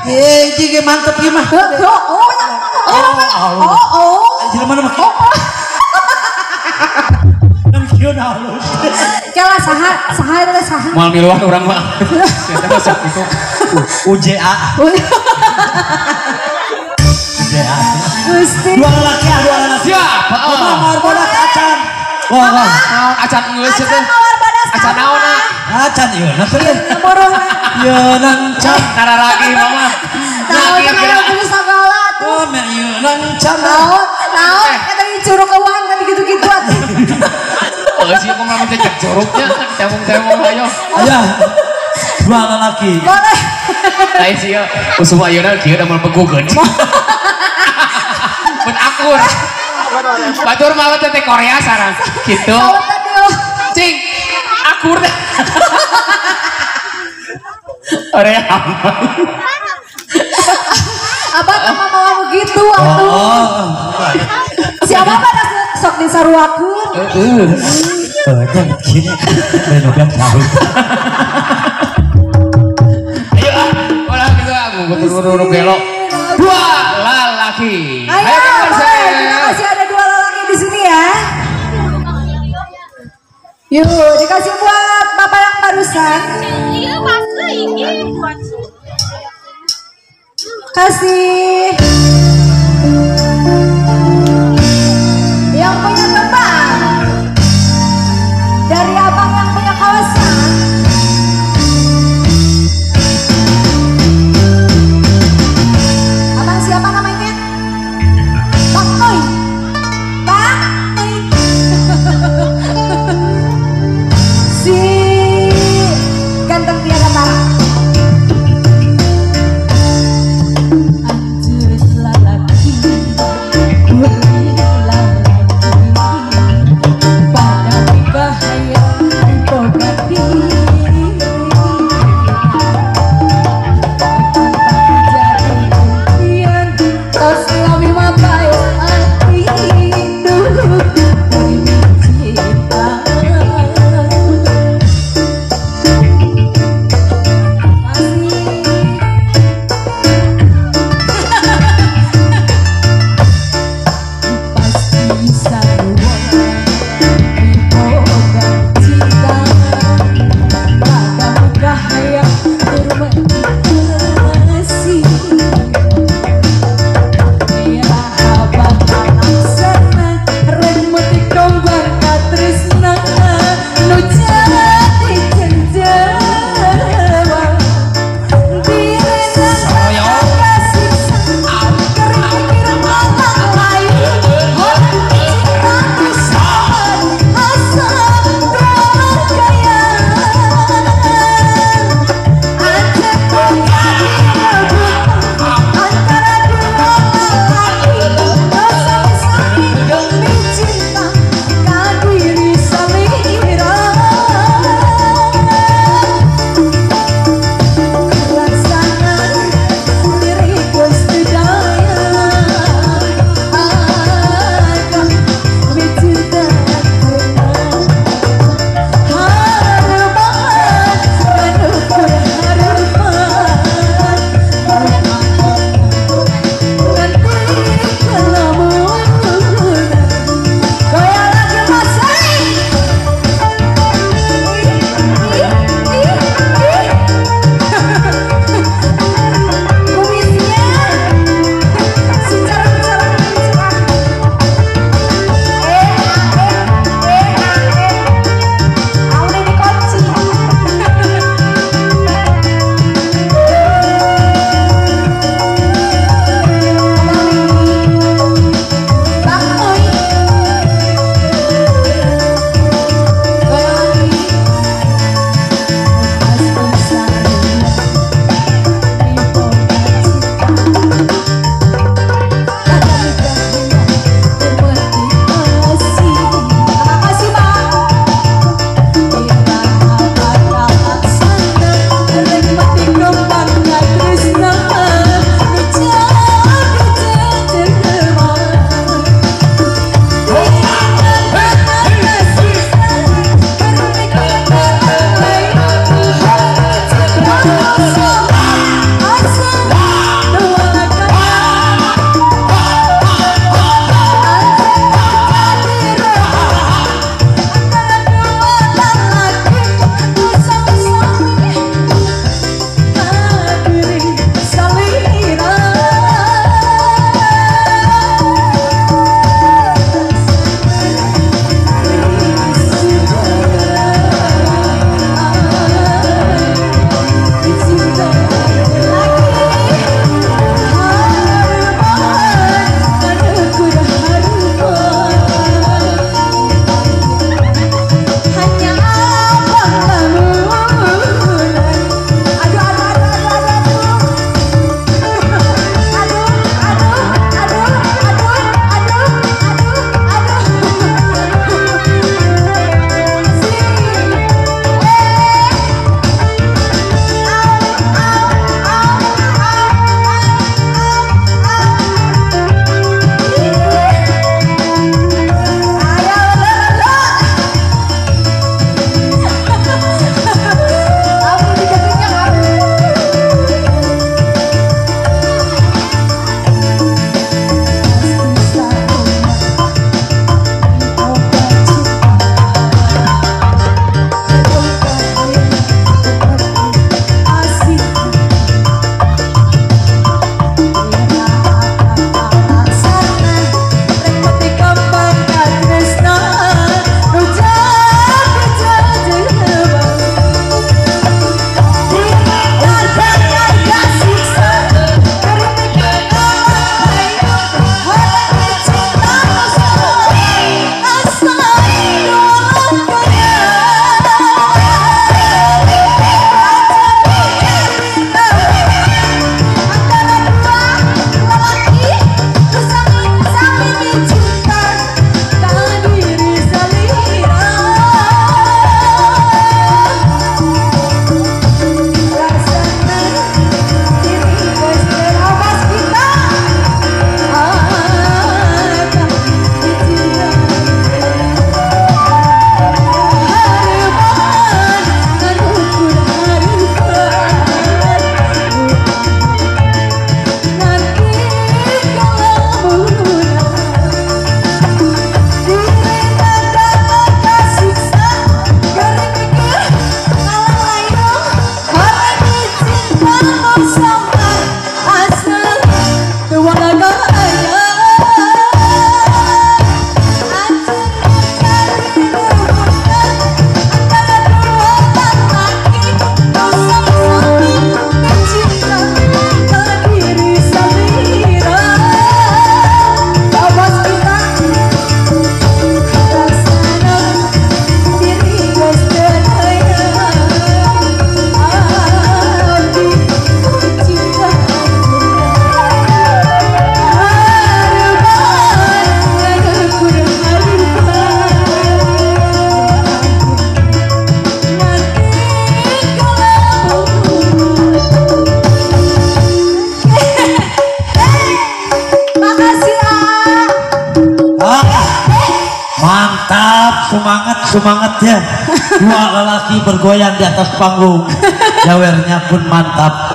Hiji ge mantep ieu mah. Oh. Jelema mah. Nang kieu halus. Kela saha saha eta saha. Moal miluan urang mah. Eta mah sok itu UJA. UJA. Gusti. Dua lelaki, dua lelaki. Siap. Mama mawar bodas acan. Wah, wah. Naon acan geus teh? Mawar bodas. Acan naon? Acan ieu na teh. Boro. Ieu nang can tararagi mama. Naon kira kudu sagala tuh. Oh, meh ieu nang can. Naon? Naon eta curug eueuhan kan gitu-gitu atuh. Oh, sih kok malah cek curugnya, temong-temong ayo. Ayo. Dua lelaki. Boleh. Lain sih ya, usum ayeuna kieu da moal begugeun. Mun akur. Batur mah teh Korea sarang gitu. Cing, akur teh. Korea. Abah mah mau begitu atuh. Siapa pada sok disaruakeun? Heeh. Banyak gini. Lain bilang tahu. Ayo ah, ulah gitu aku guru gelo. Dua lelaki. Ayo, boleh. Kita masih ada dua lelaki di sini ya. Yuk, dikasih buat bapak yang barusan. Kasih yang punya tempat dari abang yang punya kawasan. Abang siapa namanya? Bang Noy. Bang Noy. Si ganteng tiada tara. Semangat semangat ya. Dua lelaki bergoyang di atas panggung. Jawernya pun mantap.